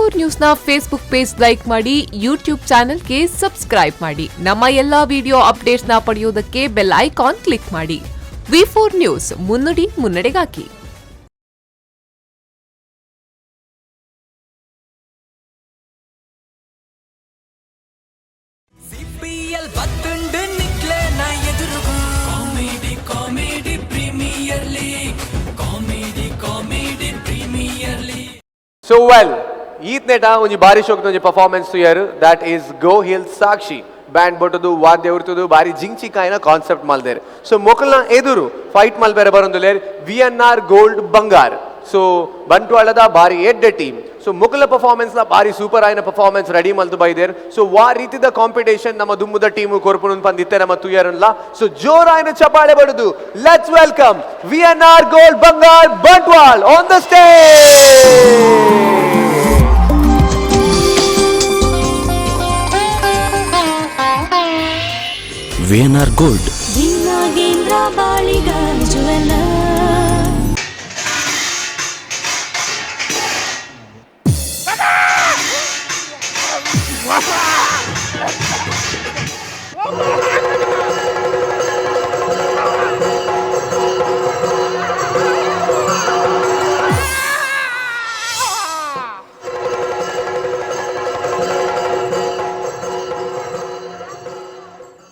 V four ನ್ಯೂಸ್ನ Facebook page like ಮಾಡಿ, YouTube ಚಾನೆಲ್ಗೆ ಸಬ್ಸ್ಕ್ರೈಬ್ ಮಾಡಿ. ನಮ್ಮ ಎಲ್ಲಾ ವಿಡಿಯೋ ಅಪ್ಡೇಟ್ಸ್ನ ಪಡೆಯೋದಕ್ಕೆ ಬೆಲ್ ಐಕಾನ್ ಕ್ಲಿಕ್ ಮಾಡಿ. ವಿ ಫೋರ್ ನ್ಯೂಸ್, ಮುನ್ನುಡಿ ಮುನ್ನಡೆಗಾಗಿ. ಸಿಪಿಎಲ್ ಬತ್ತುಂಡು ನಿಕ್ಲೆನ ಎದುರುಗು. Comedy, comedy premier league. Comedy, comedy premier league. So well, ಈತ್ನೇಟ ಒಂಜಿ ಬಾರಿ ಶೋಕ್ ಒಂಜಿ ಪರ್ಫಾರ್ಮೆನ್ಸ್ ತೂಯರ್. That is go hill Sakshi band ಬೊಟ್ಟುದು, ವಾದ್ಯ ಉರ್ತುದು, ಬಾರಿ ಜಿಂಚಿಕಾಯಿನ ಕಾನ್ಸೆಪ್ಟ್ ಮಲ್ದೇರ್. ಸೊ ಮೊಕಲ್ನ ಎದುರು ಫೈಟ್ ಮಲ್ಪೆರೆ ಬರೊಂದುಲ್ಲೆರ್ ವಿಎನ್ಆರ್ ಗೋಲ್ಡ್ ಬಂಗಾರ್. ಸೊ ಬಂಟ್ವಾಳದ ಬಾರಿ ಎಡ್ಡೆ ಟೀಮ್. ಸೊ ಮೊಕಲ ಪರ್ಫಾರ್ಮೆನ್ಸ್ ನ ಬಾರಿ ಸೂಪರ್ ಆಯಿನ ಪರ್ಫಾರ್ಮೆನ್ಸ್ ರೆಡಿ ಮಲ್ತು ಬೈದೇರ್. ಸೊ ವಾ ರೀತಿದ ಕಾಂಪಿಟೇಷನ್ ನಮ್ಮ ದುಮ್ಮುದ ಟೀಮ್ ಕೊರ್ಪುನು ಪಂದಿತ್ತೆ ನಮ್ಮ ತುಯರನ್ಲ. ಸೊ ಜೋರಾಯಿನ ಚಪಾಳೆ ಬಡುದು let's welcome VNR gold Bangar Bantwal on the stage. VNR gold. Nagendra Baliga jeweller.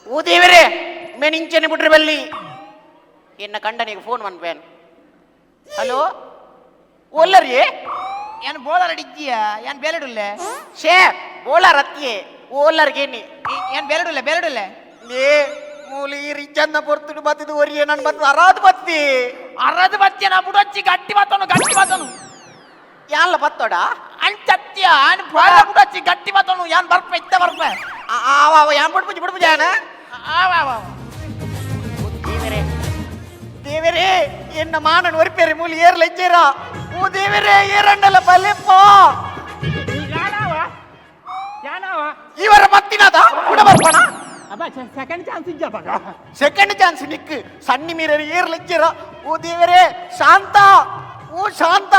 ಓ ದೇವರೇ, ಮೇನಿಂಚನೆ ಬಿಟ್ರೆ ಬಲ್ಲಿ. ಎನ್ನ ಕಂಡನಿಗೆ ಫೋನ್ ಮನ್ಪೇನ್. ಹಲೋ, ಓಲ್ಲರಿ? ಏನ್ ಬೋಳಾರ್ ಅಡಿಜ್ಜಿಯ? ಏನ್ ಬೇಲೆಡುಲ್ಲೆ? ಶೇ, ಬೋಲಾರ್ ಅತ್ತಿಯೇ, ಓಲ್ಲರ್ ಗೇನಿ. ಏನ್ ಬೇಲೆಡುಲ್ಲೆ, ಬೇಲೆಡುಲ್ಲೆ? ಏ ಮೂಲಿ ರಿಜ್ಜನ್ನ ಪೊರ್ತುಡು ಬತ್ತಿದು ಒರಿಯೇ ನನ್ ಬತ್ತು ಅರಾದು ಬತ್ತಿ. ಅರದು ಬತ್ತಿಯ ನಾ ಬುಡೊಚ್ಚಿ, ಗಟ್ಟಿ ಬತ್ತನು, ಗಟ್ಟಿ ಬತ್ತನು. ಯಾನ್ಲ ಬತ್ತೋಡ? ಅಂಚತ್ಯ ಆನ್ ಬೋಳ ಬುಡೊಚ್ಚಿ, ಗಟ್ಟಿ ಬತ್ತನು. ಯಾನ್ ಬರ್ಪ, ಇತ್ತ ಬರ್ಪ. ಆವ ಆವ, ಯಾನ್ ಬಿಡ್ಪುಜಿ, ಬಿಡ್ಪುಜಿ ಯಾನ. ಆವ ಆವ. ದೇವರೇ, ದೇವರೇ, ಎನ್ನ ಮಾನನ್ ಒರಿಪೇರಿ ಮೂಲಿ ಏರ್ಲ ಇಜ್ಜೇರ. ಓ ದೇವರೇ, ಏರಂಡಲ ಬಲೆಪ್ಪ. ಯಾನವ ಯಾನವ? ಇವರ ಬತ್ತಿನದ ಕುಡ ಬರ್ಪಣ. ಅಬ್ಬ, ಸೆಕೆಂಡ್ ಚಾನ್ಸ್ ಇಜ್ಜ. ಸೆಕೆಂಡ್ ಚಾನ್ಸ್ ನಿಕ್ ಸಣ್ಣಿ ಮೀರರಿ ಏರ್ಲ ಇಜ್ಜೇರ. ಓ ದೇವರೇ, ಶಾಂತ, ಓ ಶಾಂತ.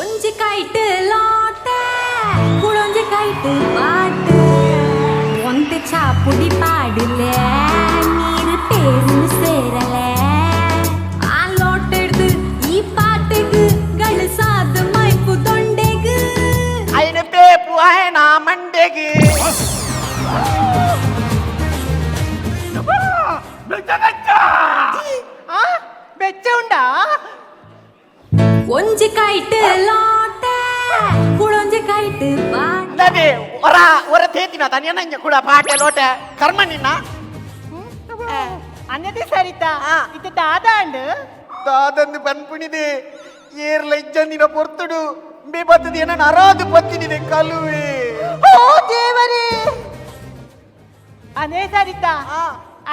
ಒಂಜಿ ಕೈಟ್ ಲೋಟೆ, ಕುಡೊಂಜಿ ಕೈಟ್ ಪಾಟ್, ಒಂತೆ ಚಾಪುಡಿ ಪಾಡಿಲೆ, ನೀರು ಪೇರು ಸೇರಲೆ. ಆ ಲೋಟೆಡ್ದು ಈ ಪಾಟೆಗ್ ಗಳಸಾದ ಮೈಪು ದೊಂಡೆಗ್. ಅಯ್ಯನ ಪೇಪು ಆಯನ ಮಂಡೆಗೆ. ಬೆಚ್ಚ ಉಂಡಾ? ಒಂಜಿ ಕೈಟ್ ಲೋಟೆ, ಕುಡೊಂಜಿ ಕೈಟ್ ಪಾಟ್. ಅದೇ ಹೊರ ಹೊರ ತೇತಿನ ತನಿಯನ ಕೂಡ ಪಾಟೆ ಲೋಟೆ ಕರ್ಮ ನಿನ್ನ. ಅನ್ನದೇ ಸರಿತಾ. ಇದು ದಾದಾಂಡ್. ದಾದಂದು ಪನ್ಪುಣಿದೆ ಏರ್ಲ ಇಜ್ಜಂದಿನ ಪೊರ್ತುಡು ಬೇ ಬತ್ತದ ಏನ ಅರಾದು ಪತ್ತಿನಿದೆ ಕಲುವೆ. ಓ ದೇವರೇ, ಅನೇ ಸರಿತಾ,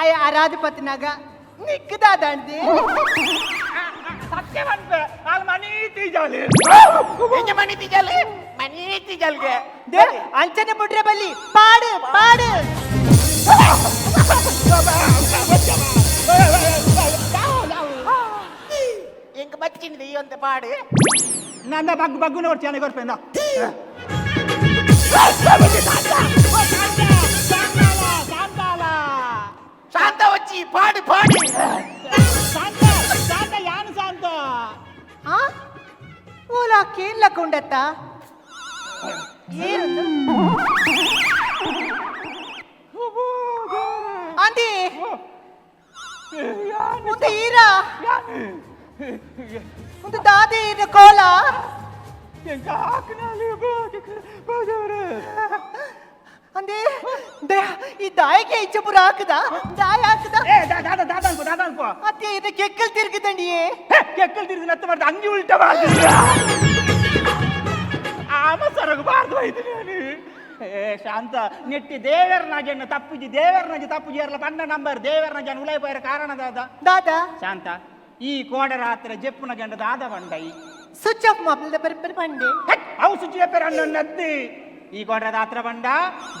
ಆಯ ಅರಾದು ಪತ್ನಾಗ ನಿಕ್ ದಾದಾಂಡ್ದಿ. ಇಂಜ ಮನಿ ತಿಜಾಲೆ, ಮನಿ ತಿಜಾಲ್ಗೆ. ಅಂಚನೆ ಬುಡ್ರೆ ಬಲ್ಲಿ, ಪಾಡು ಪಾಡು. ಎಂಕ್ ಬಚ್ಚಿನಿದೆ ಈ ಒಂತೆ ಪಾಡು. ನನ್ನ ಬಗ್ಗು ಬಗ್ಗು ನೋಡ್ತೀನಿ ಗೊರ್ಪೆಂದ. ಶಾಂತ ವಚ್ಚಿ, ಪಾಡು ಪಾಡು. ಶಾಂತ ಶಾಂತ, ಯಾನು ಶಾಂತ? ಆ ಓಲಾ ಕೇನ್ಲ ಕೊಂಡತ್ತ ಏನು ಅಂದಿ ಒಂದು ಈರ ಒಂದು ದಾದಿ ಈರ ಕೋಲ. ಅಂದೆ ಈ ದಾಯಿಗೆ ಇಚ್ಚಪುರ ಹಾಕದ ದಾಯ ಹಾಕದ. ದಾದಾ ದಾದಾ ಅನ್ಕೋ, ದಾದಾ ಅನ್ಕೋ. ಅತ್ತೆ, ಇದು ಕೆಕ್ಕಲ್ ತಿರುಗುದಂಡಿಯೇ. ಕೆಕ್ಕಲ್ ತಿರುಗಿ ನತ್ತ ಮಾಡ್ದ ಅಂಗಿ ಉಲ್ಟ ಮಾಡ್ತಿದ್ದ ಆಮ ಸರಗು ಬಾರ್ದು ಹೋಯ್ತು ನಾನು. ಏ ಶಾಂತ, ನೆಟ್ಟಿ ದೇವರನಾಗೆನ್ನ ತಪ್ಪುಜಿ, ದೇವರನಾಗೆ ತಪ್ಪುಜಿ ಏರ್ಲ ಪಂಡ ನಂಬರ್ ದೇವರನ ಜನ ಉಲೈ ಪೋಯರ ಕಾರಣ ದಾದ? ದಾದಾ? ಶಾಂತ, ಈ ಕೋಡ ರಾತ್ರಿ ಜೆಪ್ಪುನ ಗಂಡ ದಾದ ಬಂಡೈ? ಸ್ವಿಚ್ ಆಫ್ ಮೊಬೈಲ್ ಬರ್ ಬಂಡೆ. ಅವು ಶುಚಿ ಪೇರ ನದ್ದಿ. ಈ ಕೋಡ ರಾತ್ರ ಬಂಡ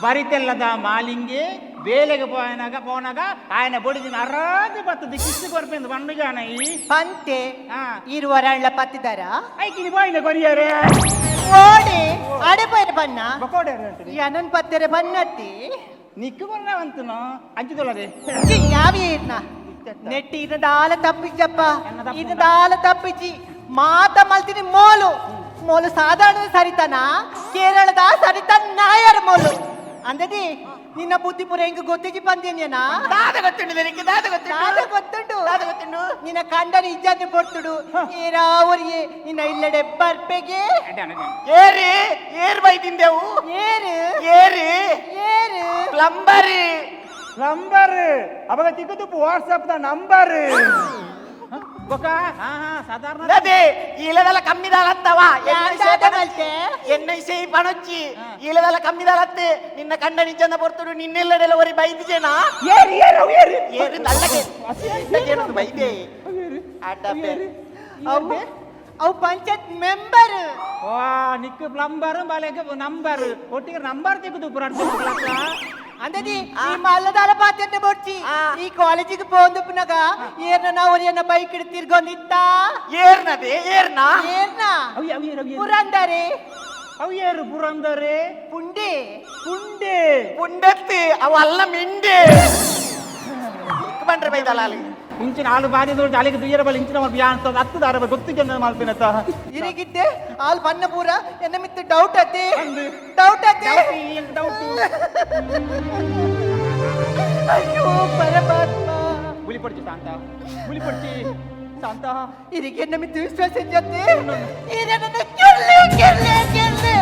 ಬರಿತೆಲ್ಲದ ಮಾಲಿಂಗೆ ಬೇಲೆಗೆ ಪೋಯನಾಗ ಪೋನಾಗ ఆయన ಬೊಡಿದಿನ ಅರಾದು ಬತ್ತದ ಕಿಸ್ಸು ಕೊರ್ಪೆಂದು ಬಂಡು ಜಾನ ಈ. ಪಂತೆ. ಹಾ. ಇರುವರಾಣ್ಲ ಪತ್ತಿದಾರ? ಐಕಿನಿ ಬೋಯಿನ ಕೊರಿಯರೆ. ಓಡಿ ಆಡೆ. ಬಣ್ಣ ಏನನ್ ಪತ್ತೆರೆ ಬನ್ನತ್ತಿ ನಿಕ್ಕು ಬಣ್ಣವಂತನು ಅಂಚಿದೊಲ್ಲದೆ ಯಾವೇ ಇರ್ನ ನೆಟ್ಟಿ ಇದದಾಲ ತಪ್ಪಿಚ್ಚಪ್ಪ ಇದದಾಲ ತಪ್ಪಿಚ್ಚಿ ಮಾತ ಮಲ್ತಿನಿ ಮೋಲು ಮೋಲು ಸಾಧಾರಣ ಸರಿತನ ಕೇರಳದ ಸರಿತ ನಾಯರ್ ಮೋಲು ಅಂದದಿ ನಿನ್ನ ಬುದ್ಧಿ ಪುರ ಹೆಂಗ ಗೊತ್ತಿಜಿ ಬಂದೇನೇನಾ ದಾದ ಗೊತ್ತುಂಡು ನಿನಗೆ ದಾದ ಗೊತ್ತುಂಡು ದಾದ ಗೊತ್ತುಂಡು ದಾದ ಗೊತ್ತುಂಡು ನಿನ್ನ ಕಂಡನ ಇಜ್ಜಾನೆ ಪೊರ್ತುಡು ಏರಾವರಿಗೆ ನಿನ್ನ ಇಲ್ಲಡೆ ಬರ್ಪೆಗೆ ಏರಿ ಏರ್ ಬೈದಿಂದೆವು ಏರು ಏರಿ ಏರು ಪ್ಲಂಬರ್ ನಂಬರ್ ಅವಾಗ ತಿಕ್ಕುದು WhatsApp the number ಸಾಧಾರಣ ಅದೇ ಇಲ್ಲದಲ್ಲ ಕಮ್ಮಿದಾಲತ್ತವ ಎನ್ನೈ ಸೇಯಿ ಪಣೊಚ್ಚಿ ಇಲ್ಲದಲ್ಲ ಕಮ್ಮಿದಾಲತ್ತೆ ನಿನ್ನ ಕಂಡ ನಿಜನ ಪೊರ್ತುಡು ನಿನ್ನೆಲ್ಲಡೆಲ್ಲ ಒರಿ ಬೈದಿಜೇನಾ ಏರಿ ಏರು ಏರಿ ಏರು ತಳ್ಳಗೆ ತಳ್ಳಗೇನೊಂದು ಬೈದೆ ಅಡ್ಡಪ್ಪೆ ಅವು ಅವು ಪಂಚಾಯತ್ ಮೆಂಬರ್ ವಾ ನಿಕ್ಕು ಪ್ಲಂಬರ್ ಬಲೆಗೆ ನಂಬರ್ ಒಟ್ಟಿಗೆ ನಂಬರ್ ತಿಕ್ಕುದು ಪುರಾಣ ಅಂದದಿ ಈ ಮಲ್ಲದಾಲ ಪಾತ್ಯತೆ ಬೊಡ್ಚಿ ಈ ಕಾಲೇಜಿಗೆ ಪೋಂದುಪ್ಪನಾಗ ಏರ್ನ ನಾವು ಏನ ಬೈಕ್ ತಿರ್ಗೊಂದಿತ್ತ ಏರ್ನದೆ ಏರ್ನಾ ಏರ್ನ ಪುರಂದರೆ ಅವು ಏರು ಪುರಂದರೆ ಪುಂಡೆ ಪುಂಡೆ ಪುಂಡೆತ್ತಿ ಅವು ಅಲ್ಲ ಮಿಂಡೆ ಬಂಡ್ರೆ ಬೈದಲ್ಲ ಅಲ್ಲಿ ಇಂಚಿನ ಆಳು ಬಾರಿ ದೊಡ್ಡ ಅಲ್ಲಿಗೆ ದುಯ್ಯರ ಬಳಿ ಇಂಚಿನ ಬಿಯಾನ್ ಹತ್ತು ದಾರ ಗೊತ್ತು ಜನ ಮಾಡ್ತೀನತ್ತ ಇರಿಗಿದ್ದೆ ಆಲ್ ಬಣ್ಣ ಪೂರ ಎನ್ನ ಮಿತ್ತು ಡೌಟ್ ಅತ್ತೆ ಡೌಟ್ ಅತ್ತೆ ಡೌಟ್ ಅಯ್ಯೋ ಪರಮಾತ್ಮ ಗುಲಿ ಪಡ್ಚಿ ಶಾಂತ ಗುಲಿ ಪಡ್ಚಿ ಶಾಂತ ಇರಿಗೆ ಎನ್ನ ಮಿತ್ತು ವಿಶ್ವಾಸ ಇದ್ದತ್ತೆ ನನ್ನ ಕೆರ್ಲೆ ಕೆರ್ಲೆ ಕೆರ್ಲೆ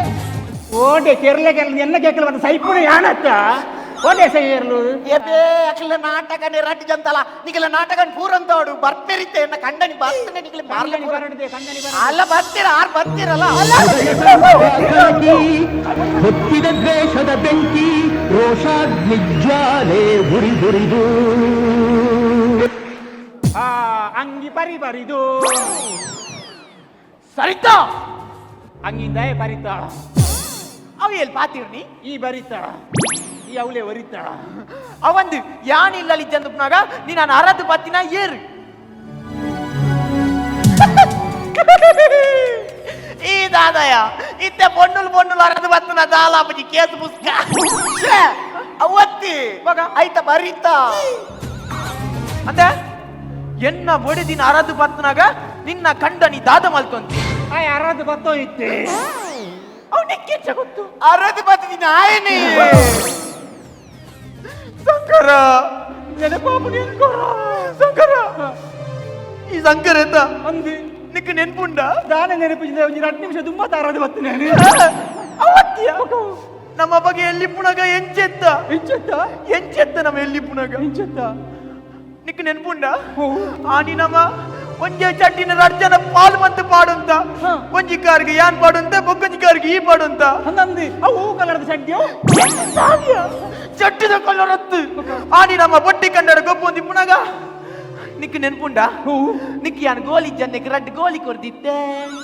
ಓಡೆ ಕೆರ್ಲೆ ಕೆರ್ಲೆ ಎನ್ನ ಕೇಕಲ್ ಬಂದ ಸೈಪುಡು ಯಾನತ್ತ ಓಡೆ ಸೈಯರ್ಲು ಎಬೇ ಅಖಿಲ ನಾಟಕ ರಡ್ಡಿ ಜಂತಲ ನಿಖಿಲ ನಾಟಕ ಪೂರಂತೋಡು ಬರ್ಪೆರಿತೆ ಎನ್ನ ಕಂಡನಿ ಬರ್ತನೆ ನಿಖಿಲ ಕಂಡನಿ ಬರಡಿದೆ ಕಂಡನಿ ಬರ ಅಲ್ಲ ಬರ್ತೀರ ಆರ್ ಬರ್ತೀರಲ್ಲ ಹೊತ್ತಿದ ದ್ವೇಷದ ಬೆಂಕಿ ರೋಷಾಗ್ನಿಜ್ವಾಲೆ ಉರಿದುರಿದು ಆ ಅಂಗಿ ಪರಿ ಬರಿದು ಸರಿತಾ ಅಂಗಿಂದ ಬರಿತ ಅವು ಎಲ್ಲಿ ಪಾತಿರ್ನಿ ಈ ಬರಿತ ಈ ಅವಳೆ ಒರಿತ ಅವಂದು ಯಾನ್ ಇಲ್ಲ ಇಜ್ಜಂದುಪ್ನಾಗ ನೀ ನಾನು ಅರದು ಪತ್ತಿನ ಏರು ಈ ದಾದಯ ಇತ್ತೆ ಬೊಣ್ಣುಲು ಬೊಣ್ಣುಲು ಅರದು ಬತ್ತನ ದಾಲಾಪಜಿ ಕೇಸು ಪುಸ್ಕ ಅವತ್ತಿ ಆಯ್ತ ಬರಿತ ಅಂದೆ ಎನ್ನ ಬೊಡೆದಿನ ಅರದು ಬತ್ತನಾಗ ನಿನ್ನ ಕಂಡನಿ ದಾದ ಮಲ್ತೊಂತಿ ಆ ಅರದು ಬತ್ತೋ ಇತ್ತೆ ಅವನಿಗೆ ಗೊತ್ತು ಅರದು ಬತ್ತಿನ ಆಯನಿ ಶಂಕರ ನೆನಪಾಪು ನೆನ್ಕೊರ ಶಂಕರ ಈ ಶಂಕರ ಎಂತ ಅಂದು ನಿಕ್ಕ ನೆನ್ಪುಂಡ ದಾನ ನೆನಪಿಸಿದ ಒಂಜಿ 2 ನಿಮಿಷ ತುಂಬಾ ತಾರದು ಬತ್ತು ನಾನು ಅವತ್ತಿಯ ನಮ್ಮ ಬಗ್ಗೆ ಎಲ್ಲಿ ಪುನಗ ಎಂಚೆತ್ತ ಎಂಚೆತ್ತ ಎಂಚೆತ್ತ ನಮ್ಮ ಎಲ್ಲಿ ಪುನಗ ಎಂಚೆತ್ತ ನಿಕ್ಕ ನೆನ್ಪುಂಡ ಆನಿ ನಮ್ಮ ಒಂಜೆ ಚಟ್ಟಿನ ರಡ್ಜನ ಪಾಲು ಮಂತು ಪಾಡುಂತ ಒಂಜಿ ಕಾರ್ಗೆ ಯಾನ್ ಪಾಡುಂತ ಬೊಕ್ಕೊಂಜಿ ಕಾರ್ಗೆ ಈ ಪಾಡುಂತ ಹಂಗಂದು ಅವು ಕಲರ್ದ ಚಡ್ಡಿಯೋ ಚಟ್ಟಿದ ಕಲರತ್ತು ಆನಿ ನಮ್ಮ ಬೊಟ್ಟಿ ಕಂಡಡ ಗೊಬ್ಬೊಂದಿ ಪುನಗ ನಿಕ್ ನೆನ್ಪುಂಡ ನಿಕ್ ಯಾನ್ ಗೋಲಿ ಜನ್ನಿಕ್ ರಡ್ಡು ಗೋಲಿ ಕೊರ್ದಿತ್ತೆ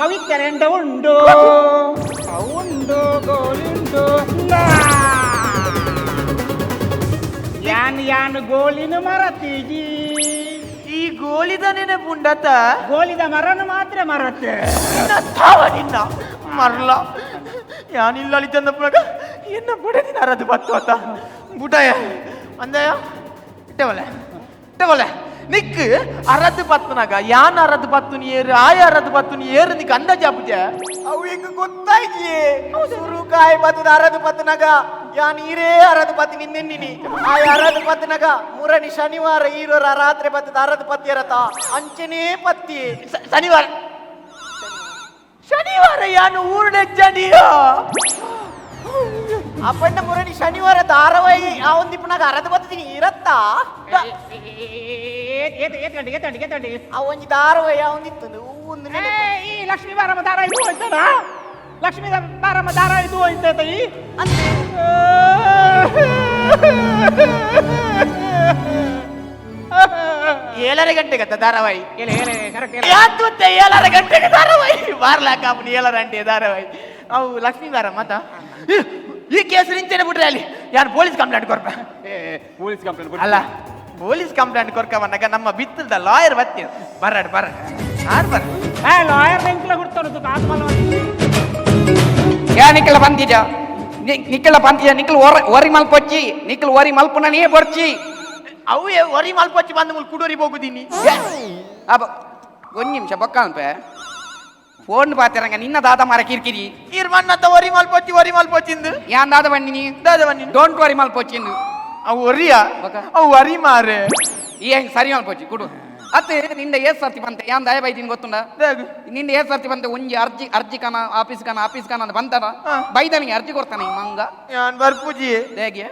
ಅವಿತ್ತೆರೆಂಡ ಉಂಡು ಉಂಡು ಗೋಲಿಂಡು ಯಾನ್ ಯಾನ್ ಗೋಲಿನ ಮರತೀಜಿ ಈ ಗೋಲಿದ ನೆನಪುಂಡತ ಗೋಲಿದ ಮರನು ಮಾತ್ರ ಮರತ್ತೆ ತಾವ ನಿನ್ನ ಮರಲ ಯಾನಿಲ್ಲ ಅಲ್ಲಿ ಚಂದ ಪುನಗ ಎನ್ನ ಬುಡದಿನ ಅರದು ಬತ್ತು ಅತ್ತ ಬುಡಯ ಅಂದಯ ಇಟ್ಟವಲೆ ಇಟ್ಟವಲೆ ನಿಕ್ ಅರದು ಪತ್ತನಾಗ ಯಾನ್ ಅರದು ಪತ್ತು ನೀ ಏರು ಆಯ ಅರದು ಪತ್ತು ನೀ ಏರು ನಿಕ್ ಅಂದಾಜು ಅಪುಜ ಅವು ಹಿಂಗ ಗೊತ್ತಾಯ್ತಿಯೇ ಸುರುಕಾಯಿ ಬತ್ತದ ಅರದು ಪತ್ತನಾಗ ಯಾನ್ ಈರೇ ಅರದು ಪತ್ತಿ ನಿನ್ನೆನ್ನಿನಿ ಆ ಅರದು ಪತ್ತನಾಗ ಮುರಣಿ ಶನಿವಾರ ಈರೋರ ರಾತ್ರಿ ಬತ್ತದ ಅರದು ಪತ್ತಿ ಇರತ್ತ ಅಂಚನೇ ಪತ್ತಿ ಶನಿವಾರ ಶನಿವಾರ ಯಾನು ಊರುಡೆಜ್ಜನಿಯೋ ಅಪ್ಪಣ್ಣ ಮುರಣಿ ಶನಿವಾರ ಧಾರಾವಾಹಿ ಆ ಒಂದಿಪ್ಪನಾಗ ಅರದು ಬತ್ತಿನಿ ಇರತ್ತಾ ಆ ಒಂಜಿ ಧಾರಾವಾಹಿ ಆ ಒಂದಿತ್ತು ಒಂದು ಈ ಲಕ್ಷ್ಮೀ ಬಾರಮ್ಮ ದಾರ ಇದು ಹೋಯ್ತದ ಲಕ್ಷ್ಮೀ ಬಾರಮ್ಮ ದಾರ ಇದು ಹೋಯ್ತದ ಈ ಅಂತೆ ಏಳರ ಗಂಟೆಗತ್ತ ಧಾರಾವಾಹಿ ಕರೆಕ್ಟ್ ಯಾತುತ್ತೆ ಏಳರ ಗಂಟೆಗೆ ಧಾರಾವಾಹಿ ಬಾರ್ಲಾಕ ಅವನು ಏಳರ ಗಂಟೆ ಧಾರಾವಾಹಿ ಅವು ಲಕ್ಷ್ಮೀ ಬಾರಮ್ಮ ಅಂತ ಈ ಕೇಸ್ ನಿಂಚೆನೆ ಬಿಟ್ರೆ ಅಲ್ಲಿ ಯಾರು ಪೊಲೀಸ್ ಕಂಪ್ಲೇಂಟ್ ಕೊರ್ಪ ಪೊಲೀಸ್ ಕಂಪ್ಲೇಂಟ್ ಅಲ್ಲ ಪೊಲೀಸ್ ಕಂಪ್ಲೇಂಟ್ ಕೊರ್ಕ ಬಂದಾಗ ನಮ್ಮ ಬಿತ್ತಲ್ದ ಲಾಯರ್ ಬತ್ತಿ ಬರಡ್ ಬರಡ್ ಯಾರು ಬರ ಲಾಯರ್ ಎಂಕ್ಲ ಹುಡ್ತಾನು ಆತ್ಮಲ ಯಾನಿಕ್ಕೆಲ್ಲ ಬಂದಿದ್ಯಾ? ನಿಕ್ಕಲ ಪಂತಿಯ ನಿಕ್ಕಲ್ ಒರಿ ಮಲ್ಪೊಚ್ಚಿ ನಿಕ್ಕಲ್ ಒರಿ ಮಲ್ಪುನನೇ ಬೊರ್ಚಿ ಅವು ಒರಿ ಮಲ್ಪೊಚ್ಚಿ ಬಂದು ಮುಲ್ ಕುಡೋರಿ ಹೋಗುದೀನಿ. ಅಬ್ಬ ಒಂದ್ ನಿಮಿಷ ಬೊಕ್ಕ ಅನ್ಪೆ ಫೋನ್ ಪಾತಿರಂಗ ನಿನ್ನ ದಾದ ಮಾರ ಕಿರಿಕಿರಿ. ಈರ್ ಮನ್ನತ್ತ ಒರಿ ಮಲ್ಪೊಚ್ಚಿ ಒರಿ ಮಲ್ಪೊಚ್ಚಿಂದು. ಯಾನ್ ದಾದ ಬನ್ನಿನಿ? ದಾದ ಬನ್ನಿನಿ? Don't worry ಮಲ್ಪೊಚ್ಚಿಂದು. ಅವು ಒರಿಯಾ? ಅವು ವರಿ ಮಾರೆ. ಈ ಹೆಂಗ್ ಸರಿ ಮಲ್ಪೊಚ್ಚಿ ಕುಡು ಅತ್ತೆ ನಿಂದ ಏಸ್ ಸರ್ತಿ ಬಂತೆ ಯಾನ್ ದಯ ಬೈದಿನ ಗೊತ್ತುಂಡ? ನಿಂದ ಏಸ್ ಸರ್ತಿ ಬಂತೆ ಒಂಜಿ ಅರ್ಜಿ ಅರ್ಜಿ ಕನ ಆಫೀಸ್ ಕನ ಆಫೀಸ್ ಕನ ಅಂತ ಬಂತಾನ ಬೈದನಿಗೆ ಅರ್ಜಿ ಕೊಡ್ತಾನೆ ಈ ಮಂಗ. ಯಾನ್ ಬರ್ಪುಜಿ. ಹೇಗೆ?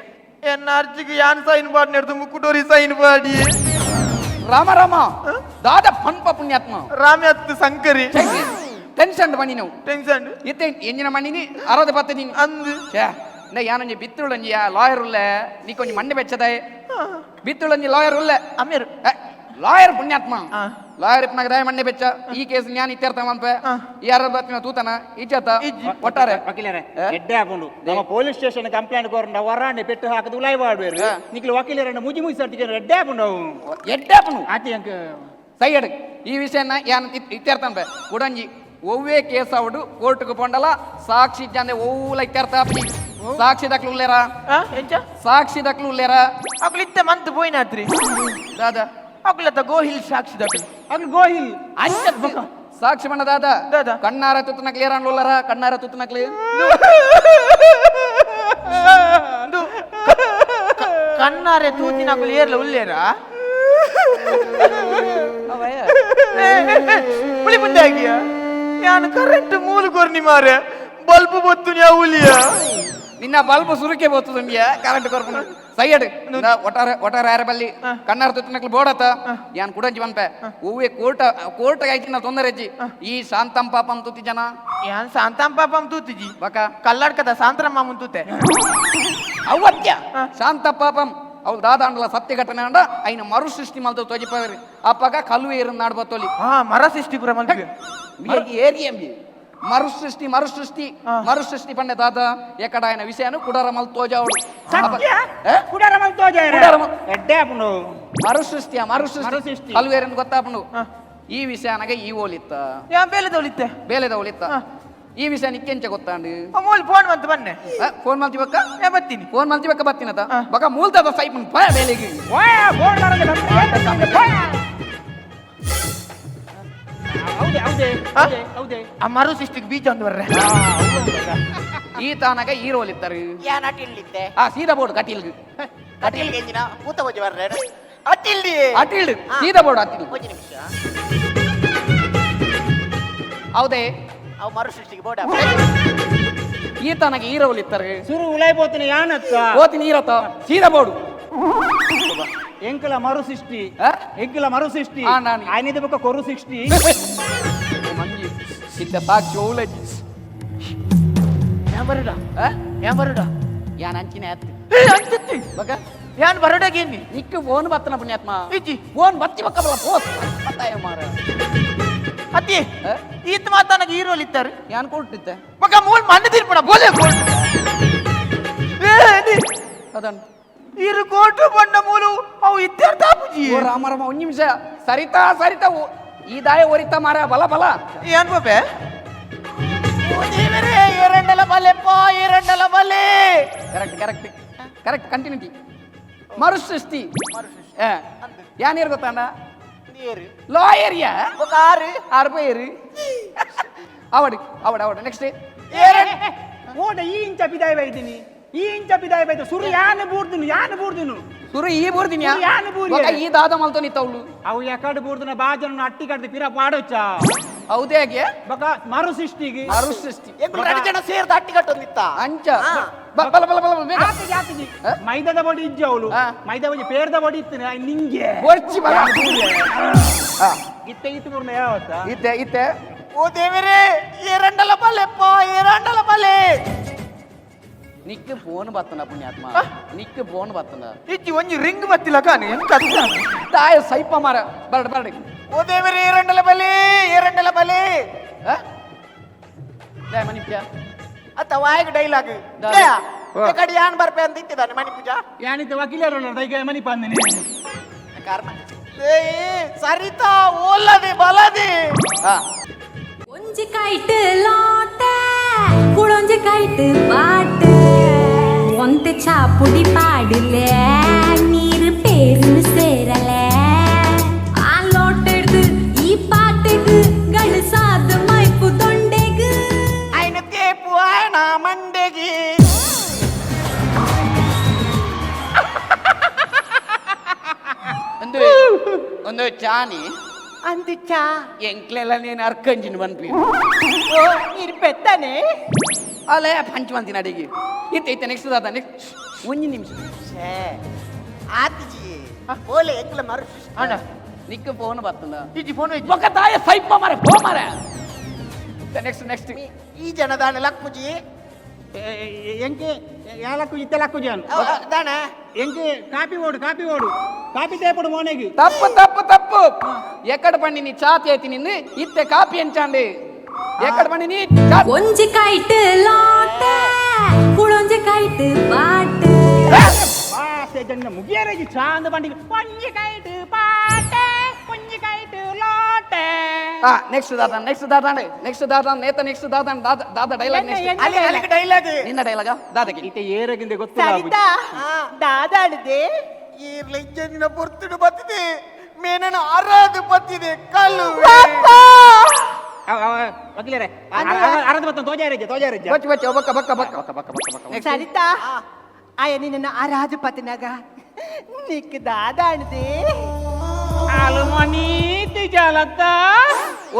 ಎನ್ನ ಅರ್ಜಿಗೆ ಯಾನ್ ಸೈನ್ ಪಾಡ್ ನೆಡ್ದು ಮುಕ್ಕುಟೋರಿ ಸೈನ್ ಪಾಡಿ. ರಾಮ ರಾಮ ದಾದ ಪನ್ಪ ಪುಣ್ಯಾತ್ಮ. ರಾಮ್ಯತ್ತು ಸಂಕರಿ. ಟೆನ್ಷನ್ ಬನ್ನಿ ನಾವು. ಟೆನ್ಷನ್. ಇತ್ತೆ ಎಂಜಿನ ಮಣ್ಣಿನಿ ಅರವತ್ತು ಪತ್ತು ದಿನ. ಅಂದು. ಛೇ ಇಂದ ಯಾನೊಂಜಿ ಬಿತ್ತುಳಂಜಿ ಲಾಯರ್ ಉಲ್ಲೆ ನೀ ಕೊಂಚ ಮಣ್ಣೆ ಬೆಚ್ಚದಾಯ್ ಬಿತ್ತುಳಂಜಿ ಲಾಯರ್ ಉಲ್ಲೆ ಅಮೇರು ಲಾಯರ್ ಪುಣ್ಯಾತ್ಮ ಲಾಯರ್ ಇಪ್ಪನಾಗ ದಾಯ ಮಣ್ಣೆ ಬೆಚ್ಚ ಈ ಕೇಸ್ ಜ್ಞಾನ ಇತ್ಯರ್ಥ ಮನ್ಪೆ ಈ ಯಾರ ಬತ್ತಿನ ತೂತನ ಇಚ್ಚತ್ತ ಒಟ್ಟಾರೆ ವಕೀಲರೇ ಎಡ್ಡೆ ಹಾಕೊಂಡು ನಮ್ಮ ಪೊಲೀಸ್ ಸ್ಟೇಷನ್ ಕಂಪ್ಲೇಂಟ್ ಕೊರಂಡ ವರಾಂಡೆ ಪೆಟ್ಟು ಹಾಕದು ಉಲಾಯ್ ಬಾಡುವೆರು ನಿಕ್ಲು ವಕೀಲರನ್ನ ಮುಜಿ ಮುಜಿ ಸರ್ಟಿಗೆ ಎಡ್ಡೆ ಹಾಕೊಂಡು ಎಡ್ಡೆ ಹಾಕೊಂಡು ಆತಿ ಅಂಕ ಸೈಯಡ್ ಈ ವಿಷಯನ ಯಾನ್ ಇತ್ಯರ್ಥ ಅನ್ಪೆ ಉಡಂಜಿ ಒವ್ವೇ ಕೇಸ್ ಅವಡು ಕೋರ್ಟ್ಗೆ ಪೊಂಡಲ ಸಾಕ್ಷಿ ಇಜ್ಜಂದೆ ಒವ್ವುಲ ಇತ್ಯರ್ಥ ಆಪಿ ಸಾಕ್ಷಿ ದಕ್ಲು ಉಲ್ಲೇರಾ? ಎಂಚ? ಸಾಕ್ಷಿ ದಕ್ಲು ಉಲ್ಲೇರಾ? ಅಕ್ಲು ಇತ್ತೆ ಮಂತ್ ಪೋಯಿನಾತ್ರಿ ದಾದಾ ಅಕ್ಲತ್ತ ಗೋಹಿಲ್ ಸಾಕ್ಷಿ ದಕ್ಲು ಅಕ್ಲು ಗೋಹಿಲ್ ಅಂಚ ಸಾಕ್ಷಿ ಬಣ್ಣ ದಾದಾ ದಾದಾ ಕಣ್ಣಾರ ತುತ್ತನ ಕ್ಲಿಯರ್ ಅನ್ಲುಲ್ಲರ ಕಣ್ಣಾರ ತುತ್ತನ ಕ್ಲಿಯರ್ ಕಣ್ಣಾರೆ ತೂತಿನ ಕ್ಲಿಯರ್ಲ ಉಲ್ಲೇರಾ? ಪುಳಿ ಮುಂದೆ ಆಗಿಯಾ ಯಾನು ಕರೆಂಟ್ ಮೂಲು ಕೊರ್ನಿ ಮಾರೆ ಬಲ್ಬ್ ಬೊತ್ತು ಉಲಿಯ ನಿನ್ನ ಬಲ್ಬ್ ಸುರುಕೆ ಬೋತು ತುಂಬಿಯ ಕರೆಂಟ್ ಕೊರ್ಪುನ ಸೈಯಡ್ ಒಟ್ಟಾರೆ ಒಟ್ಟಾರೆ ಯಾರ ಬಲ್ಲಿ ಕಣ್ಣಾರ ತುತ್ತಿನಕ್ಲು ಬೋಡತ ಯಾನ್ ಕುಡಂಚಿ ಪನ್ಪೆ ಹೂವೆ ಕೋರ್ಟ ಕೋರ್ಟ್ ಆಯ್ತಿನ ತೊಂದರೆ ಹೆಚ್ಚಿ ಈ ಶಾಂತಂ ಪಾಪಂ ತುತಿ ಜನ ಯಾನ್ ಶಾಂತಂ ಪಾಪಂ ತೂತಿಜಿ ಬಕ ಕಲ್ಲಾಡ್ಕದ ಸಾಂತರಂ ಮಾಮನ್ ತೂತೆ ಅವತ್ಯ ಶಾಂತ ಪಾಪಂ ಅವ್ಳು ದಾದ ಅಂಡಲ ಸತ್ಯ ಘಟನೆ ಅಂಡ ಐನ ಮರು ಸೃಷ್ಟಿ ಮಲ್ತು ತೋಜಿಪವರಿ ಅಪ್ಪಗ ಕಲ್ವೆ ಇರು ನಾಡ್ಬತ್ತೋಲಿ ಮರ ಸೃಷ್ಟಿ ಪುರ ಮಲ್ಪಿ ಏರಿಯಂಬಿ ಮರುಸೃಷ್ಟಿ ಮರುಸೃಷ್ಟಿ ಮರುಸೃಷ್ಟಿ ಪಂಡೆ ದಾದ ಎಕಡ ఆయన ವಿಷಯನು ಕುಡಾರ ಮಲ್ ತೋಜಾವಡು ಕುಡಾರ ಮಲ್ ತೋಜಾರ ಎಡ್ಡೆ ಆಪುಂಡು ಮರುಸೃಷ್ಟಿಯ ಮರುಸೃಷ್ಟಿ ಕಲ್ವೇರನ್ ಗೊತ್ತಾಪುಂಡು ಈ ವಿಷಯನಾಗ ಈ ಓಲಿತ್ತ ಯಾ ಬೇಲೆದ ಒಲಿತ್ತೆ ಬೇಲೆದ ಒಲಿತ್ತ ಈ ವಿಷಯ ನಿಕ್ಕೆಂಚ ಗೊತ್ತಾಂಡು ಮೂಲ್ ಫೋನ್ ಮಂತ್ ಬನ್ನೆ ಫೋನ್ ಮಲ್ತಿ ಬಕ್ಕ ಯಾ ಬತ್ತೀನಿ ಫೋನ್ ಮಲ್ತಿ ಬಕ್ಕ ಬತ್ತೀನತ ಬಕ್ಕ ಮೂಲ್ತದ ಸೈಪನ್ ಪಯ ಬೇಲೆಗೆ ಫೋನ್ ಮಾಡದೆ ಹೌದೇ ಹೌದೇ ಹೌದೇ ಆ ಮರು ಸೃಷ್ಟಿಗೆ ಬೀಜ ಒಂದು ಬರ್ರೆ ಈ ತಾನಗ ಈ ರೋಲ್ ಇತ್ತಾರೆ ಯಾನ್ ಅಟಿಲ್ಲಿತ್ತೆ ಆ ಸೀದಾ ಬೋರ್ಡ್ ಕಟೀಲ್ ಕಟೀಲ್ ಎಂಜಿನ ಪೂತ ಬೊಜ್ಜಿ ಬರ್ರೆ ಅಟಿಲ್ಡಿ ಅಟಿಲ್ಡ್ ಸೀದಾ ಬೋರ್ಡ್ ಅಟಿಲ್ ಒಂಜಿ ನಿಮಿಷ ಹೌದೇ ಅವು ಮರು ಸೃಷ್ಟಿಗೆ ಬೋರ್ಡ್ ಈ ತಾನಗ ಈ ರೋಲ್ ಇತ್ತಾರೆ ಸುರು ಉಲಾಯ್ ಪೋತಿನ ಯಾನತ್ತ ಹೋತಿನ ಈರತ್ತ ಸೀದಾ ಬೋರ್ಡ್ ಎಂಕಲ ಮರು ಸೃಷ್ಟಿ ಎಂಕಲ ಮರು ಸೃಷ್ಟಿ ಆಯ್ನಿದ ಬೊಕ್ಕ ಕೊರು ಸೃಷ್ಟಿ ಮಂಜಿ ಇತ್ತ ಸಾಕ್ಷಿ ಓಲಜಿ ಯಾನ್ ಬರುಡ ಯಾನ್ ಬರುಡ ಯಾನ್ ಅಂಚಿನ ಆತ್ ಅಂಚತ್ತಿ ಬಕ ಯಾನ್ ಬರುಡಗೇನಿ ನಿಕ್ಕು ಫೋನ್ ಬತ್ತನ ಪುಣ್ಯಾತ್ಮ ಇಜ್ಜಿ ಫೋನ್ ಬತ್ತಿ ಬಕ್ಕ ಬಲ ಪೋಸ್ ಬತ್ತಾಯ ಮಾರ ಅತ್ತಿ ಈತ ಮಾತಾನಗ ಹೀರೋಲ್ ಇತ್ತಾರೆ ಯಾನ್ ಕೊಟ್ಟಿದ್ದೆ ಮಗ ಮೂಲ್ ಮಣ್ಣು ತೀರ್ಪಣ ಬೋಲೆ ಕೋರ್ಟ್ ಅದನ್ ಇರು ಕೋಟು ಬಣ್ಣ ಮೂಲು ಅವು ಇತ್ಯರ್ಥ ಆಪುಜಿ ಓ ರಾಮ ರಾಮ ಒಂದ್ ನಿಮಿಷ ಸರಿತಾ ಸರಿತಾ ಈ ದಾಯ ಒರಿತಾ ಮಾರ ಬಲ ಬಲ ಏನ್ ಬಾಬೆ ದೇವರೇ ಎರಡಲ ಬಲೆಪ್ಪ ಎರಡಲ ಬಲೆ ಕರೆಕ್ಟ್ ಕರೆಕ್ಟ್ ಕರೆಕ್ಟ್ ಕಂಟಿನ್ಯೂಟಿ ಮರುಸೃಷ್ಟಿ ಯಾನೇರು ಗೊತ್ತಾಂಡ ಲಾಯರ್ ಯಾ ಆರು ಆರು ಪೇರು ಅವಡು ಅವಡು ಅವಡು ನೆಕ್ಸ್ಟ್ ಓಡ ಈ ಇಂಚ ಬಿದಾಯ ಬೈದಿನಿ ಈ ಇಂಚ ಬಿದಾಯ ಬೈದ ಸುರು ಯಾನ ಬೂರ್ದುನು ಯಾನ ಬೂರ್ದುನು ಸುರು ಈ ಬೂರ್ದಿನಿ ಯಾನ ಬೂರಿ ಈ ದಾದ ಮಲ್ತೋ ನಿತ್ತವಳು ಅವು ಎಕಡೆ ಬೂರ್ದುನ ಬಾಜನ ಅಟ್ಟಿ ಕಡ್ದು ಪಿರ ಪಾಡೊಚ್ಚ ಹೌದೇ ಹಾಗೆ ಬಕ ಮರು ಸೃಷ್ಟಿಗೆ ಮರು ಸೃಷ್ಟಿ ಎಂಕುಲು ಎರಡು ಜನ ಸೇರ್ದ ಅಟ್ಟಿ ಕಟ್ಟೊಂದಿತ್ತ ಅಂಚ ಬಲ ಬಲ ಬಲ ಬೇಗ ಆತಿಗೆ ಆತಿಗೆ ಮೈದಾದ ಬಡಿ ಇಜ್ಜಿ ಅವಳು ಮೈದಾ ಬಡಿ ಪೇರ್ದ ಬಡಿ ಇತ್ತು ನಿಂಗೆ ಒರ್ಚಿ ಬಲ ಇತ್ತೆ ಇತ್ತು ಮೂರ್ನ ಯಾವತ್ತ ಇತ್ತೆ ಇತ್ತೆ ಓ ದೇವರೇ ಎರಡಲ ಬಲೆಪ್ಪ ಎರಡಲ ಬಲೆ ನಿಕ್ಕು ಫೋನ್ ಬತ್ತನ ಪುಣ್ಯಾತ್ಮ ನಿಕ್ಕು ಫೋನ್ ಬತ್ತನ ಇಜ್ಜಿ ಒಂಜಿ ರಿಂಗ್ ಬತ್ತಿಲ್ಲ ಕಾನು ಎಂತ ತಾಯ ಸೈಪ ಮಾರ ಬರಡ್ ಬರಡ್ ಓ ದೇವರೇ ಎರಡಲ ಬಲೆ ಎರಡಲ ಬಲೆ ಮಣಿಪ್ಯ ಅತ್ತ ವಾಯಗ್ ಡೈಲಾಗ್ ಕಡೆ ಯಾನ್ ಬರ್ಪೆ ಅಂತ ಇತ್ತಿದ್ದಾನೆ ಮಣಿಪೂಜಾ ಯಾನಿತ ವಕೀಲರು ದೈಗ ಮನಿ ಪಂದಿನಿ ಕರ್ಮ ಸರಿತಾ ಓಲ್ಲದೆ ಬಲದೆ ಒಂಜಿ ಕೈಟ್ ಲಾಟೆ ಕುಳೊಂಜಿ ಕೈಟ್ ಬಾಟೆ. ಚಾಪುಡಿ ಪಾಡಲೆ ನೀರು ಪೇರಿನ ಸೇರಲೆ ಆ ಲೋಟೆಡ್ದು ಈ ಪಾಟೆಗ್ ಗಳಸಾದ ಮೈಪು ದೊಂಡೆಗ್ ఆయన తేపు ఆయన ಮಂಡೆಗೆ. ಒಂದು ಒಂದು ಚಾನಿ. ಅಂದು ಚಾ. ಎಂಕ್ಲೆಲ್ಲ ನೀನು ಅರ್ಕಂಜಿನ ಬನ್ಪಿ. ಓ ಇರ್ ಪೆತ್ತನೆ. ಅಲ್ಲೇ ಪಂಚ್ ಮಂತಿನ ಅಡಿಗೆ ಇತ್ತೆ ಇತ್ತೆ ನೆಕ್ಸ್ಟ್ ದಾದ ನೆಕ್ಸ್ಟ್ ಒಂಜಿ ನಿಮಿಷ. ಆತಿಜಿ ಓಲೆ ಎಂಕ್ಲ ಮರು. ಆಂಡ. ನಿಕ್ಕ ಫೋನ್ ಬರ್ತದ. ಇಜ್ಜಿ, ಫೋನ್. ಬೊಕ್ಕ ದಾಯ ಸೈಪ ಮಾರೆ ಪೋ ಮಾರೆ. Next next. ಈ ಜನ ದಾನೆ ಲಕ್ಕುಜಿ. ಎಂಕೆ ಯಾಲಕ್ಕು ಇತ್ತೆ ಲಕ್ಕು ಜಾನ್. ದಾನೆ. ಎಂಕೆ ಕಾಪಿ ಓಡು, ಕಾಪಿ ಓಡು, ಕಾಪಿ ತೇಪಡು ಮೋನೆಗೆ. ತಪ್ಪು ತಪ್ಪು ತಪ್ಪು. ಎಕ್ಕಡ ಪಂಡಿ ನೀ ಚಾತಿ ಐತಿ ನಿಂದು ಇತ್ತೆ ಕಾಪಿ ಎಂಚಾಂಡಿ ಎಕ್ಕಡ ಪಂಡಿ ನೀ ಒಂಜಿ ಕೈಟ್ ಲೋಟೆ ಕುಳೊಂಜಿ ಕೈಟ್ ಪಾಟು. ಬಾಸೆ ಜನ ಮುಗಿಯರೇಜಿ ಚಾ ಅಂದ ಬಂಡಿ ಒಂಜಿ ಕೈಟ್ ಪಾಟೆ ಒಂಜಿ ಕೈಟ್ ಲೋಟೆ. ನೆಕ್ಸ್ಟ್ ದಾದ ನೆಕ್ಸ್ಟ್ ದಾದ ನೆಕ್ಸ್ಟ್ ದಾದ ನೇತ ನೆಕ್ಸ್ಟ್ ದಾದ ದಾದ ದಾದ ಡೈಲಾಗ್ ನೆಕ್ಸ್ಟ್. ಅಲ್ಲಿ ಅಲ್ಲಿಗೆ ಡೈಲಾಗ್. ನಿನ್ನ ಡೈಲಾಗ ದಾದಗೆ. ಇತ್ತೆ ಏರಗಿಂದೆ ಗೊತ್ತು. ಸರಿತಾ ದಾದಾಡದೆ. ಈ ಲೆಂಜನಿನ ಪೊರ್ತುಡು ಬತ್ತಿದೆ ಮೇನನ ಅರಾದು ಬತ್ತಿದೆ ಕಲ್ಲು. ವಕೀಲರೇ, ಅರ್ಧ ಬತ್ತ ತೋಜಾರೇಜ ತೋಜಾರೇಜ. ಬಚ್ಚ ಬಚ್ಚ ಬಕ್ಕ ಬಕ್ಕ ಬಕ್ಕ ಬಕ್ಕ ಬಕ್ಕ ಬಕ್ಕ. ಸರಿತಾ ಆಯ ನಿನ್ನ ಆರಾಧು ಪತನಾಗ ನಿಕ್ ದಾದಾಡದೆ. ಆಲು ಮನಿ ತಿಜಾಲತ್ತ.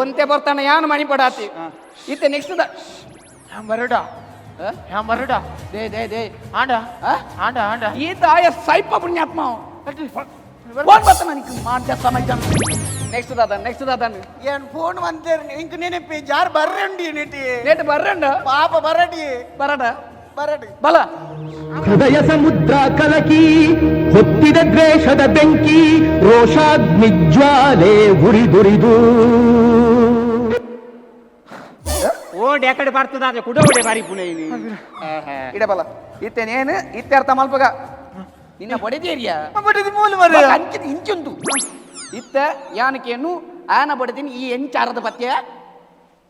ಒಂತೆ ಬರ್ತಾನೆ ಯಾನು ಮಣಿ ಪಡಾತಿ ಇತ್ತೆ next the. ಬರಡ ಬರಡ. They they they. ಆಂಡ ಆಂಡ ಆಂಡ. ಈ ತಾಯ ಸೈಪ ಪುಣ್ಯಾತ್ಮ ಫೋನ್ ಬರ್ತಾನ ನಿಕ್ ಮಾಡ್ದ ಸಮಯ. ನೆಕ್ಸ್ಟ್ ದಾದ ನೆಕ್ಸ್ಟ್ ದಾದ. ಏನ್ ಫೋನ್ ಬಂತೇರ್ ಇಂಕ್ ನೆನಪಿ ಜಾರ್ ಬರ್ರಂಡಿ ನೆಟಿ. ನೇಟ್ ಬರ್ರಂಡ. ಪಾಪ ಬರಡಿ. ಬರಡ. ಬರಡಿ. ಬಲ. ಹೃದಯ ಸಮುದ್ರ ಕಲಕಿ ಹೊತ್ತಿದ ದ್ವೇಷದ ಬೆಂಕಿ ರೋಷಾಗ್ನಿ ಜ್ವಾಲೆ ಉರಿದುರಿದು. ಓಡಿ ಎಕಡೆ ಬರ್ತದ ಅದೇ ಕುಡ ಓಡೆ ಬಾರಿ ಪುಣೆ. ಇಡ ಬಲ ಇತ್ತೆ ನೇನು ಇತ್ತೆ ಅರ್ಥ ಮಲ್ಪಗ ನಿನ್ನ ಬಡಿದೇರಿಯಾ. ಬಡಿದಿ ಮೂಲ ಮರ. ಅಂಚಿದ ಇಂಚುಂದು ಇತ್ತ ಯಾನಕೇನು ಆನ ಬಡಿದಿನಿ ಈ ಎಂಚಾರದ ಪತ್ಯ.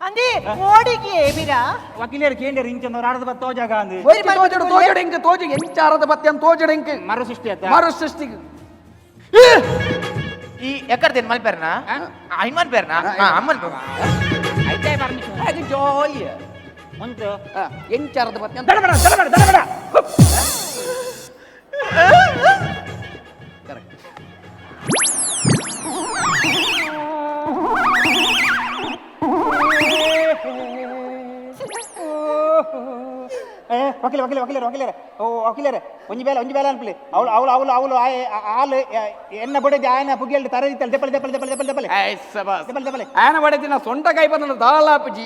ಅಂದಿ ಓಡಿಗೆ ಬಿರಾ. ವಕೀಲರು ಕೇಂದ್ರ ಇಂಚಂದವ್ರು ಅರ್ಧ ಬತ್ತ ತೋಜಾಗ ಅಂದು. ತೋಜಡು ತೋಜಡು ಇಂಕ ತೋಜು ಎಂಚಾರದ ಪತ್ಯ ಅಂತ ತೋಜಡು ಇಂಕ. ಮರು ಸೃಷ್ಟಿ ಆತ. ಮರು ಸೃಷ್ಟಿಗೆ. ಈ ಎಕ್ಕಡ್ದೇನು ಮಲ್ಪೆರ್ನಾ ಐಮನ್ ಪೇರ್ನಾ ಅಮ್ಮನ್. ಐತೆ ಪರ್ಮಿಷನ್. ಅದು ಜಾಲಿ. ಒಂದು ಎಂಚಾರದ ಪತ್ಯ ಅಂತ. ದಡಬಡ ದಡಬಡ ದಡಬಡ. ಕರೆಕ್ಟ್. ಏ ವಕೀಲ ವಕೀಲ ವಕೀಲರು ವಕೀಲರೇ, ಓ ವಕೀಲರೇ, ಒಂಜಿ ಬೇಲೆ ಒಂಜಿ ಬೇಲೆ ಅನ್ಪಲಿ. ಅವಳು ಅವಳು ಅವಳು ಅವಳು ಆಯೆ ಆಲು ಎನ್ನ ಬಡದಿ ಆಯನ ಪುಗಿಯಲ್ ತರದಿತ್ತಲ್ ದೆಪ್ಪಲೆ ದೆಪ್ಪಲೆ ದೆಪ್ಪಲೆ ದೆಪ್ಪಲೆ ದೆಪ್ಪಲೆ. ಏಯ್ ಸಬಾಸ್. ದೆಪ್ಪಲೆ ದೆಪ್ಪಲೆ. ಆನ ಬಡದಿನ ಸೊಂಟ ಕಾಯಿ ಬಂದ ದಾಲಾಪುಜಿ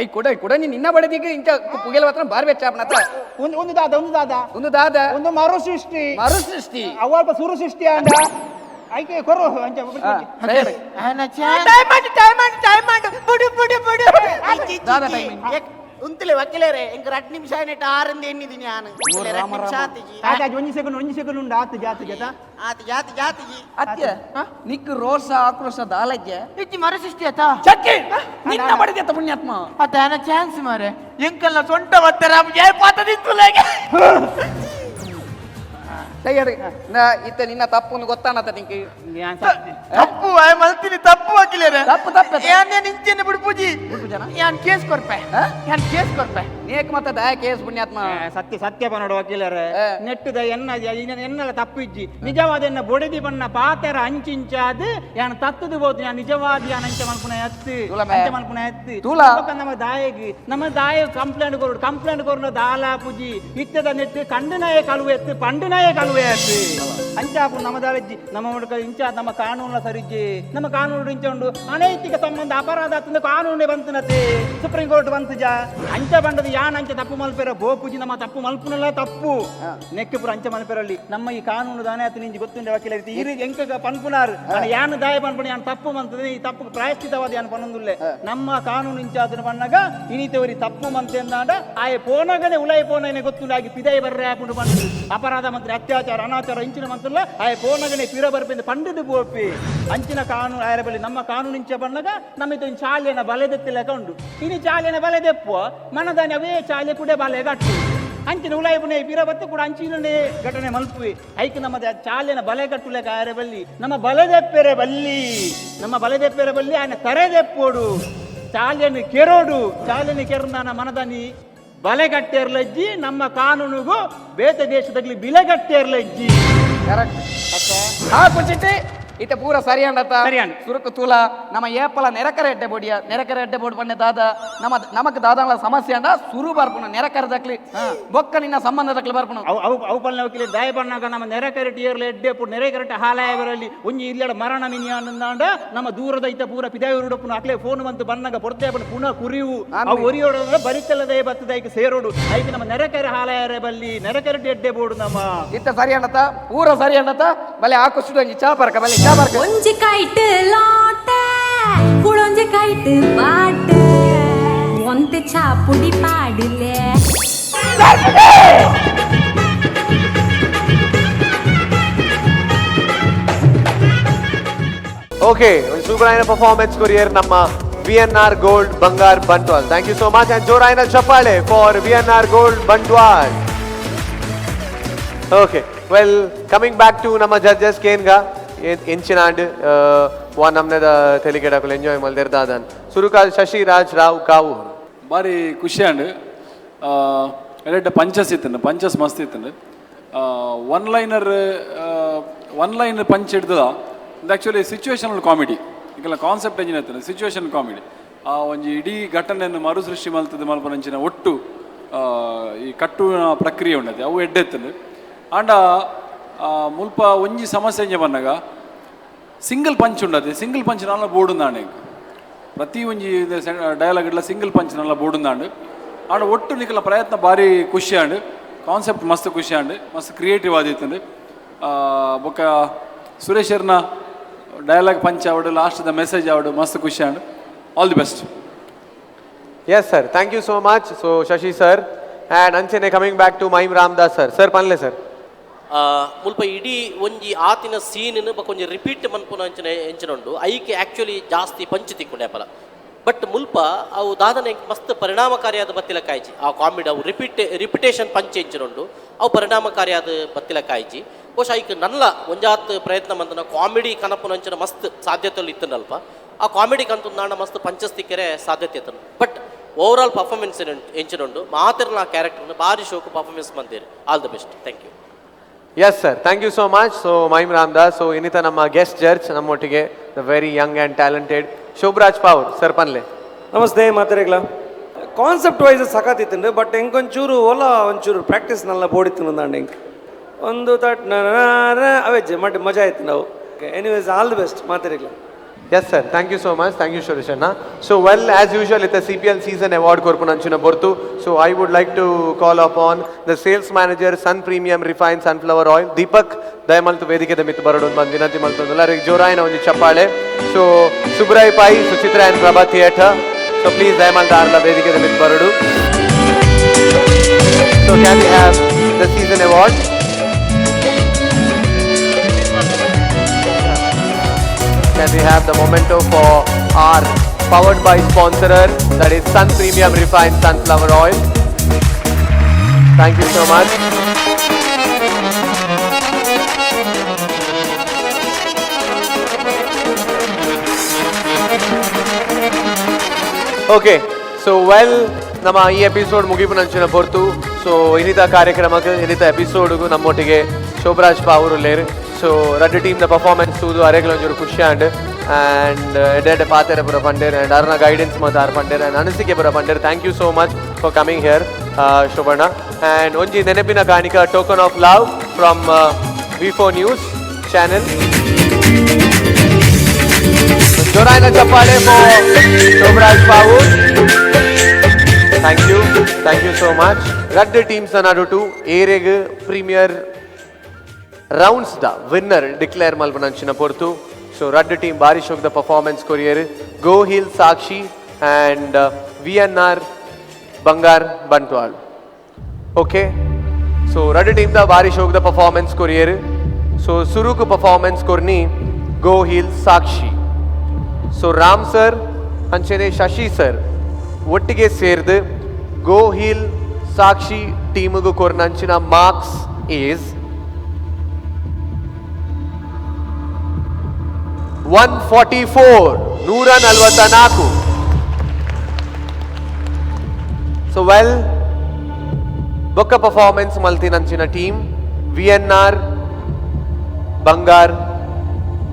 I ಕೊಡ ಕೊಡ ನೀ ನಿನ್ನ ಬಡದಿಗೆ ಇಂಚ ಪುಗೆಲ ಮಾತ್ರ ಬಾರ್ ಬೆಚ್ಚಾಪನತ್ತ. ಒಂದು ಒಂದು ದಾದ ಒಂದು ದಾದ. ಒಂದು ದಾದ. ಒಂದು ಮರು ಸೃಷ್ಟಿ. ಮರು ಸೃಷ್ಟಿ. ಅವ ಸುರು ಸೃಷ್ಟಿ ಅಂಡ ಐಕೆ ಕೊರು ಅಂಚ. ಸರಿ. ಟೈಮ್ ಮಾಡು ಟೈಮ್ ಮಾಡು ಟೈಮ್ ಮಾಡು ಬುಡು ಬುಡು ಬುಡು. ದಾದ ಟೈಮ್. ಉಂತಲೆ ವಕೀಲರೇ, ಇಂಕ 2 ನಿಮಿಷ ನೆಟ್ ಆರಂದ ಎಣ್ಣಿದ್ದೀನಿ ನಾನು. 2 ನಿಮಿಷ ಆತಿಜಿ. ಆತ ಒಂಜಿ ಸೆಕೆಂಡ್ ಒಂಜಿ ಸೆಕೆಂಡ್ ಉಂಡು ಆತು ಜಾತು ಜತ. ಆತಿ ಜಾತಿ ಜಾತಿಜಿ. ಅತ್ಯ ನಿಕ್ ರೋಷ ಆಕ್ರೋಶ ದಾಲಜ್ಜೆ. ಇಜ್ಜಿ, ಮರು ಸೃಷ್ಟಿ ಆತ. ಚಕ್ಕಿ ನಿನ್ನ ಬಡದಿ ಅತ್ತ ಪುಣ್ಯಾತ್ಮ. ಅತ್ತ ಆನ ಚಾನ್ಸ್ ಮಾರೆ ಎಂಕಲ್ನ ಸೊಂಟ ಬತ್ತರ ಏರ್ಪಾತ ನಿಂತುಲಾಗೆ. ಸೈಯಡ್ ನಾ ಇತ್ತ ನಿನ್ನ ತಪ್ಪು ಗೊತ್ತಾನತ್ತ ನಿಂಗೆ. ತಪ್ಪು ಆಯ್ ಮಲ್ತೀನಿ ತಪ್ಪು ವಕೀಲರೇ. ತಪ್ಪು ತಪ್ಪು. ಏನ್ ಇಂಚೆನೆ ಬಿಡ್ಪುಜಿ. ಯಾನ್ ಕೇಸ್ ಕೊರ್ಪೆ. ಯಾನ್ ಕೇಸ್ ಕೊರ್ಪೆ. ನೇಕ್ ಮತ್ತ ದಯ ಕೇಸ್ ಪುಣ್ಯಾತ್ಮ. ಸತ್ಯ ಸತ್ಯ ಬನ್ನೋಡು ವಕೀಲರೇ. ನೆಟ್ಟುದ ಎನ್ನ ಎನ್ನಲ ತಪ್ಪು ಇಜ್ಜಿ. ನಿಜವಾದ ಎನ್ನ ಬೊಡೆದಿ ಬಣ್ಣ ಪಾತೆರ ಅಂಚಿಂಚಾದ ಯಾನ್ ತತ್ತದು ಬೋದು ಯಾನ್ ನಿಜವಾದ ಯಾನ್ ಅಂಚ ಮಲ್ಪುನ ಎತ್ತು ಅಂಚ ಮಲ್ಪುನ ಎತ್ತು. ನಮ್ಮ ದಾಯಗ್ ನಮ್ಮ ದಾಯ ಕಂಪ್ಲೇಂಟ್ ಕೊರಡು ಕಂಪ್ಲೇಂಟ್ ಕೊರಡು ದಾಲ ಪುಜಿ ಇತ್ತದ ನೆಟ್ಟು ಕಂಡುನಾಯ ಕಳುವೆ ಎತ್ತು ಪಂಡುನಾಯ ಕಳುವೆ ಎತ್ತು ಅಂಚಾಪು ನಮ್ಮ ದಾಲಜ್ಜಿ ನಮ್ಮ ಹುಡುಗ ಇಂಚ ನಮ್ಮ ಕಾನೂನ ಸರಿಜ್ಜಿ ನಮ್ಮ ಕಾನೂನು ಇಂಚ ಉಂಡು ಅನೈತಿಕ ಸಂಬಂಧ ಅಪರಾಧ ಆತಂದು ಕಾನೂನೇ ಬಂತನತೆ ಸುಪ್ರೀಂ ಕೋರ್ಟ್ ಬಂತು ಜಾ ಅಂಚ ಬಂಡದು ಯಾನ್ ಅಂಚ ತಪ್ಪು ಮಲ್ಪೆರ ಬೋಪುಜಿ ನಮ್ಮ ತಪ್ಪು ಮಲ್ಪುನಲ್ಲ ತಪ್ಪು ನೆಕ್ಕೆ ಪುರ ಅಂಚ ಮಲ್ಪೆರಲ್ಲಿ ನಮ್ಮ ಈ ಕಾನೂನು ದಾನೆ ಆತ ನಿಂಜಿ ಗೊತ್ತುಂಡೆ ವಕೀಲ ಇರು ಎಂಕ ಪನ್ಪುನಾರು ಯಾನ್ ದಾಯ ಪನ್ಪುಣ ಯಾನ್ ತಪ್ಪು ಮಂತದೆ ಈ ತಪ್ಪು ಪ್ರಾಯಶ್ಚಿತವಾದ ಯಾನ್ ಪನ್ನೊಂದುಲ್ಲೆ ನಮ್ಮ ಕಾನೂನು ಇಂಚ ಆತನ ಪಣ್ಣಗ ಇನಿತವರಿ ತಪ್ಪು ಮಂತೆಂದಾಂಡ ಆಯೆ ಪೋನಗನೆ ಉಲಾಯಿ ಪೋನಗನೆ ಗೊತ್ತುಂಡಾಗಿ ಪಿದೈ ಬರ್ರೆ ಆಪುಂಡು ಬಂದು ಅಪರಾಧ ಮಂತ್ರಿ ಅತ್ಯಾಚಾರ ಅನಾಚಾರ ಇಂಚಿನ ಮಂತ್ರಲ್ಲ ಆಯೆ ಪೋನಗನೆ ಪಿರ ಬರ್ಪಿಂದ ಪಂಡಿದು ಬೋಪಿ ಅಂಚಿನ ಕಾನೂನು ಆಯರ ಬಳಿ ನಮ್ಮ ಕಾನೂನು ಇಂಚ ಬಣ್ಣಗ ನಮ್ಮ ಇದು ಚಾಲೆನ ಬಲೆದೆತ್ತಿಲೆಕ ಉಂಡು ಇನಿ ಚಾಲೆನ ಬಲೆದೆಪ್ಪು ಮನದಾನಿ ಅವೇ ಚಾಲೆ ಕೂಡ ಬಲೆ ಕಟ್ಟು ಅಂಚಿನ ಉಲಾಯಿಪುನೆ ಪಿರ ಬತ್ತು ಕೂಡ ಅಂಚಿನನೇ ಘಟನೆ ಮಲ್ಪುವೆ. ಐಕ್ ನಮ್ಮ ಚಾಲೆನ ಬಲೆ ಕಟ್ಟುಲೆಕ ಆಯರೆ ಬಲ್ಲಿ, ನಮ್ಮ ಬಲೆದೆಪ್ಪೆರೆ ಬಲ್ಲಿ, ನಮ್ಮ ಬಲೆದೆಪ್ಪೆರೆ ಬಲ್ಲಿ, ಆಯನ ತರೆದೆಪ್ಪೋಡು, ಚಾಲೆನ ಕೆರೋಡು, ಚಾಲೆನ ಕೆರಂದಾನ ಮನದನಿ ಬಲೆ ಕಟ್ಟೇರ್ಲಜ್ಜಿ, ನಮ್ಮ ಕಾನೂನುಗು ಬೇತೆ ದೇಶದಲ್ಲಿ ಬಿಲೆ ಕಟ್ಟೇರ್ಲಜ್ಜಿ. ಕರೆಕ್ಟ್. ಹಾ ಕುಚಿಟ್ಟಿ ಇತ್ತೆ ಪೂರ ಸರಿ ಅಂಡತ್ತ? ಸರಿ ಅಂಡ್. ಸುರುಕು ತೂಲ ನಮ್ಮ ಏಪಲ ನೆರಕರೆ ಎಡ್ಡೆ ಬೋಡಿಯ, ನೆರಕರೆ ಎಡ್ಡೆ ಬೋಡ್ ಪಂಡೆ ದಾದ ನಮ್ಮ ನಮಕ್ ದಾದಾಳ ಸಮಸ್ಯೆ ಅಂಡ ಸುರು ಬರ್ಪುನು ನೆರಕರೆ ದಕ್ಲಿ, ಬೊಕ್ಕ ನಿನ್ನ ಸಂಬಂಧ ದಕ್ಲಿ ಬರ್ಪುನು. ಅವು ಅವು ಅವು ಪಲ್ನ ವಕೀಲೆ ದಾಯ ಬಣ್ಣಾಗ ನಮ್ಮ ನೆರೆಕರೆಟ್ ಏರ್ಲ ಎಡ್ಡೆ ಪು ನೆರೆಕರೆಟ್ ಹಾಲಾಯ ಬರಲಿ ಒಂಜಿ ಇಲ್ಲಡ ಮರಣ ಮಿನಿಯಾನಂದಾಂಡ ನಮ್ಮ ದೂರದ ಇತ್ತ ಪೂರ ಪಿದಾಯೂರುಡಪ್ಪುನು ಅಕ್ಲೆ ಫೋನ್ ಬಂತು ಬಣ್ಣಗ ಪೊರ್ತೆ ಪುನ ಪುನಃ ಕುರಿವು ಅವು ಒರಿಯೋಡ ಬರಿತಲ್ಲದೇ ಬತ್ತದ ಐಕ್ ಸೇರೋಡು. ಐಕ್ ನಮ್ಮ ನೆರೆಕರೆ ಹಾಲಾಯರೆ ಬಲ್ಲಿ, ನೆರೆಕರೆಟ್ ಎಡ್ಡೆ ಬೋಡು ನಮ್ಮ. ಇತ್ತ ಸರಿ ಅಂಡತ್ತ? ಪೂರ ಸರಿ ಅಂಡತ್ತ? ಬಲೆ ಆ ಕುಸಿಡು ಒಂಜಿ ಚಾ ಪರ್ಕ, ಬಲೆ ಚಾ ಪರ್ಕ. ಒಂಜಿ ಕೈಟ್ ಲಾಟೆ ಕುಳೊಂಜಿ ಕೈಟ್ ಪಾಟೆ ಒಂತೆ ಚಾಪುಡಿ ಪಾಡಿಲೆ. ಓಕೆ, ಸೂಪರ್ ಆಯ್ನ ಪರ್ಫಾರ್ಮೆನ್ಸ್ ಕೊರಿಯರ್ ನಮ್ಮ V N R gold Bangar Bantwal. Thank you so much and ಜೋರಾಯ್ನ ಚಪ್ಪಾಳೆ for V N R gold Bantwal. Okay, well, coming back to ನಮ್ಮ ಜಡ್ಜಸ್ ಕೇನ್ಗ ಎಂಚಿನ ಅಂಡ್ ವಾ ನಮ್ನೆದ ತೆಲಿಗೆಡಕುಲು ಎಂಜಾಯ್ ಮಲ್ದೆರ್ ದಾದನ್. ಸುರುಕಾಲ್ ಶಶಿ ರಾಜ್ ರಾವ್ ಕಾವು. ಭಾರಿ ಖುಷಿ ಅಂಡ್ ಎಡೆಡ್ಡ ಪಂಚಸ್ ಇತ್ತಂಡು, ಪಂಚಸ್ ಮಸ್ತ್ ಇತ್ತಂಡು. One liner, one line punch ಹಿಡ್ದದ. ಇದು ಆ್ಯಕ್ಚುಲಿ ಸಿಚುವೇಶನಲ್ ಕಾಮಿಡಿ. ಈಗೆಲ್ಲ ಕಾನ್ಸೆಪ್ಟ್ ಎಂಜಿನ್ ಇತ್ತಂಡು, ಸಿಚುವೇಶನ್ ಕಾಮಿಡಿ. ಆ ಒಂಜಿ ಇಡೀ ಘಟನೆಯನ್ನು ಮರುಸೃಷ್ಟಿ ಮಲ್ತದ ಮಲ್ಪನಂಚಿನ ಒಟ್ಟು ಈ ಕಟ್ಟುವ ಪ್ರಕ್ರಿಯೆ ಉಂಡತೆ, ಅವು ಎಡ್ಡೆತ್ತಂಡು. ಆಂಡ ಮುಲ್ಪ ಒಂಜಿ ಸಮಸ್ಯೆ ಎಂಜ ಬಂದಾಗ ಸಿಂಗಲ್ ಪಂಚ್ ಉಂಡತೆ, ಸಿಂಗಲ್ ಪಂಚ್ ನಾಲ ಬೋಡುಂದಾಂಡೆ. ಪ್ರತಿ ಒಂಜಿ ಡೈಲಾಗ್ ಇಡ್ಲ ಸಿಂಗಲ್ ಪಂಚ್ ನಲ್ಲ ಬೋಡುಂದಾಂಡು. ಆಂಡ ಒಟ್ಟು ನಿಕಲ ಪ್ರಯತ್ನ ಭಾರಿ ಖುಷಿ ಆಂಡ್, ಕಾನ್ಸೆಪ್ಟ್ ಮಸ್ತ್ ಖುಷಿ ಆಂಡ್, ಮಸ್ತ್ ಕ್ರಿಯೇಟಿವ್ ಆದಿತ್ತಂಡು. ಬೊಕ್ಕ ಸುರೇಶರ್ನ ಡೈಲಾಗ್ ಪಂಚ್ ಆವಡು, ಲಾಸ್ಟ್ the message ಆವಡು ಮಸ್ತ್ ಖುಷಿ and. All the best. Yes sir, thank you so much. So Shashi sir and ಅಂಚೆನೆ coming back to Mahim Ramdas sir. Sir ಪನ್ಲೆ sir. ಮುಲ್ಪ ಇಡೀ ಒಂಜಿ ಆತಿನ ಸೀನ್ ಬೊಕ ಒಂಜಿ ರಿಪೀಟ್ ಮನ್ಪುನ ಅಂಚನೆ ಎಂಚಿನ ಉಂಡು, ಐಕೆ ಆಕ್ಚುಲಿ ಜಾಸ್ತಿ ಪಂಚ್ ತಿಕ್ಕುಂಡೆ ಅಪಲ. ಬಟ್ ಮುಲ್ಪ ಅವು ದಾದನೆ ಮಸ್ತ್ ಪರಿಣಾಮಕಾರಿಯಾದ ಬತ್ತಿಲ ಕಾಯ್ಜಿ. ಆ ಕಾಮಿಡಿ ಅವು ರಿಪಿಟೇಷನ್ ಪಂಚ್ ಎಂಚಿನ ಉಂಡು, ಅವು ಪರಿಣಾಮಕಾರಿಯಾದ ಬತ್ತಿಲ ಕಾಯ್ಜಿ. ಬಹುಶಃ ಐಕ್ ನಲ್ಲ ಒಂಜಾತ್ ಪ್ರಯತ್ನ ಮಂದನ ಕಾಮಿಡಿ ಕನಪುನ ಅಂಚಿನ ಮಸ್ತ್ ಸಾಧ್ಯತೆಗಳು ಇತ್ತನಲ್ಪ. ಆ ಕಾಮಿಡಿ ಕಂತು ಮಸ್ತ್ ಪಂಚಸ್ ತಿಕ್ಕರೆ ಸಾಧ್ಯತೆ ಇತ್ತನು. ಬಟ್ ಓವರ್ ಆಲ್ ಪರ್ಫಾರ್ಮೆನ್ಸ್ ಎಂಚಿನ ಉಂಡು ಮಾತಿರ್ನ ಆ ಕ್ಯಾರೆಕ್ಟರ್ನ ಭಾರಿ ಶೋಕು ಪರ್ಫಾರ್ಮೆನ್ಸ್ ಬಂದಿರಿ. All the best, thank you. Yes sir, thank you so much. So Mahim Ramdas, so ಇನ್ನಿತ ನಮ್ಮ ಗೆಸ್ಟ್ ಜಡ್ಜ್ ನಮ್ಮೊಟ್ಟಿಗೆ the very young and talented Shobharaj Pavoor sir ಪನ್ಲೆ. ನಮಸ್ತೆ ಮಾತಾಡಿಗ್ಲ. ಕಾನ್ಸೆಪ್ಟ್ ವೈಸ್ ಸಖತ್ತಿತ್ತು, ಬಟ್ ಎಂಕೊಂಚೂರು ಓಲ ಒಂಚೂರು ಪ್ರಾಕ್ಟೀಸ್ ನಲ್ಲ ಬೋಡಿತ್ತು ನಂದಾಂಡ್. ಎಂಕ್ ಒಂದು ತಟ್ ಅವೆಜ್ಜೆ ಮಟ್ ಮಜಾ ಆಯ್ತು ನಾವು. Anyways all the best ಮಾತಾಡಿಗ್ಲ. Yes sir, thank you so much. Thank you ಸುರೇಶಣ್ಣ. So well, as usual ಇತ್ತ C P L season award ಕೊರ್ಪುನ ಅಂಚಿನ ಬೊರ್ತು. So I would like to call upon the sales manager Sun Premium refine sunflower oil Deepak ದಯಮಲ್ತು ವೇದಿಕೆದ ಮಿತ್ತು ಬರಡು ಬಂದು ವಿನಂತಿ ಮಲ್ತೊಂದುಲ್ಲ. ಜೋರಾಯಿನ ಒಂಜಿ ಚಪ್ಪಾಳೆ. So Subray Pai, Suchitra and Prabha theatre. So please ದಯಮಲ್ತ ಆರ್ಲ ವೇದಿಕೆದ ಮಿತ್ತು ಬರಡು. So can we have the season award? Can we have the memento for our powered by sponsorer, that is Sun Premium Refined Sunflower Oil. Thank you so much. Okay, so well, ನಮ್ಮ ಈ episode ಮುಗಿಪು ನಂಚಿನ ಪೊರ್ತು. ಸೊ ಇನ್ನಿತ ಕಾರ್ಯಕ್ರಮಕ್ಕೆ ಇನ್ನಿತ ಎಪಿಸೋಡ್ಗೂ ನಮ್ಮೊಟ್ಟಿಗೆ Sobhraj Pavoor lair. ಸೊ ರಡ್ಡು ಟೀಮ್ನ performance ತೂದು ಅರೆಗ್ಲ ಒಂಚೂರು ಖುಷಿ ಆಂಡ್ ಆ್ಯಂಡ್ ಎಡ್ಡೆ ಎಡ್ಡೆ ಪಾತೆರ ಪೂರ ಪಂಡೇರ್ ಆ್ಯಂಡ್ ಅರ್ನ ಗೈಡೆನ್ಸ್ ಮತ್ತು ಆರ್ ಪಂಡೇರ್ ಆ್ಯಂಡ್ ಅನಿಸಿಕೆ ಪೂರ ಪಂಡೇರ್. Thank you so much for coming here Shobhanna. And ಒಂಜಿ ನೆನಪಿನ ಕಾಣಿಕ token of love from V4 news channel. ಜೋರಾಯಿನ ಚಪ್ಪಾಳೆ for Shobharaj Pavoor. Thank you, thank you so much. ರಡ್ಡು ಟೀಮ್ಸ್ ನಡುಟು ಏರೆಗ್ premier rounds the winner declare ಮಲ್ಪನಂಚಿನ ಪೊರ್ತು. So ರಡ್ಡು team ಬಾರಿ ಶೋಕ್ದ ಪರ್ಫಾರ್ಮೆನ್ಸ್ ಕೊರಿಯರ್, Gohil Sakshi and V N R Bangar Bantwal. Okay, so ರಡ್ಡು team the ಬಾರಿ ಶೋಕ್ದ ಪರ್ಫಾರ್ಮೆನ್ಸ್ ಕೊರಿಯರ್. ಸೊ ಸುರುಕು ಪರ್ಫಾರ್ಮೆನ್ಸ್ ಕೊರ್ನಿ ಗೋಹಿಲ್ ಸಾಕ್ಷಿ. ಸೊ ರಾಮ್ ಸರ್ ಅಂಚನೆ ಶಶಿ ಸರ್ ಒಟ್ಟಿಗೆ ಸೇರ್ದು ಗೋಹಿಲ್ ಸಾಕ್ಷಿ ಟೀಮುಗು ಕೊರ್ನಂಚಿನ ಮಾರ್ಕ್ಸ್ is 144, 144. So well, ಬೊಕ್ಕ ಪರ್ಫಾರ್ಮೆನ್ಸ್ ಮಲ್ತಿನಂಚಿನ ಟೀಮ್ ವಿಎನ್ಆರ್ ಬಂಗಾರ್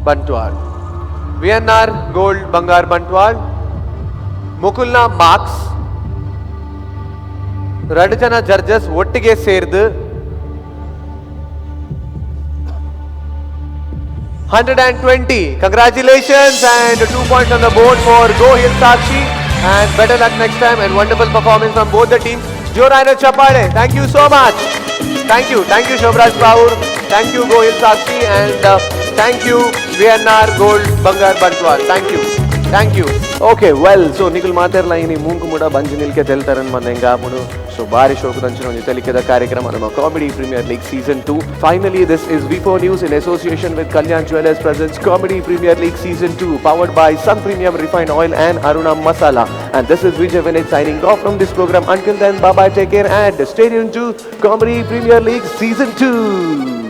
ಬಂಟ್ವಾಳ್. ವಿಎನ್ಆರ್ ಗೋಲ್ಡ್ ಬಂಗಾರ್ ಬಂಟ್ವಾಳ್ ಮುಕುಲ್ನ ಮಾರ್ಕ್ಸ್ ಎರಡು ಜನ ಜಡ್ಜಸ್ ಒಟ್ಟಿಗೆ ಸೇರ್ದು 120. Congratulations and 2 points on the board for Gohil Sakshi, and better luck next time, and wonderful performance from both the teams. ಜೋರಾನ ಚಪ್ಪಾಳೆ. Thank you so much. Thank you. Thank you, Shobhraj Paur. Thank you, Gohil Sakshi, and thank you, VNR Gold Bangar Bantwal. Thank you. Thank you. Okay, well, so ನಿಕುಲ್ ಮಾತೆರ್ಲ ಇನಿ ಮೂಂಕು MUDA ಬಂಜಿ ನಿಲ್ಕೆ ತೆಲ್ತರನ್ ಮಂದೆಂಗ ಆಪುಂಡು. ಸೊ ಬಾರಿ ಶೋಕದಂಚಿನ ಒಂಜಿ ತೆಲಿಕೆದ ಕಾರ್ಯಕ್ರಮ ನಮ್ಮ Comedy Premier League season 2. Finally, this is V4 News in association with Kalyan Jewellers presents Comedy Premier League season 2, powered by Sun Premium Refined Oil and Aruna Masala. And this is Vijay Vinay signing off from this program. Until then, bye bye, take care and stay tuned to Comedy Premier League season 2.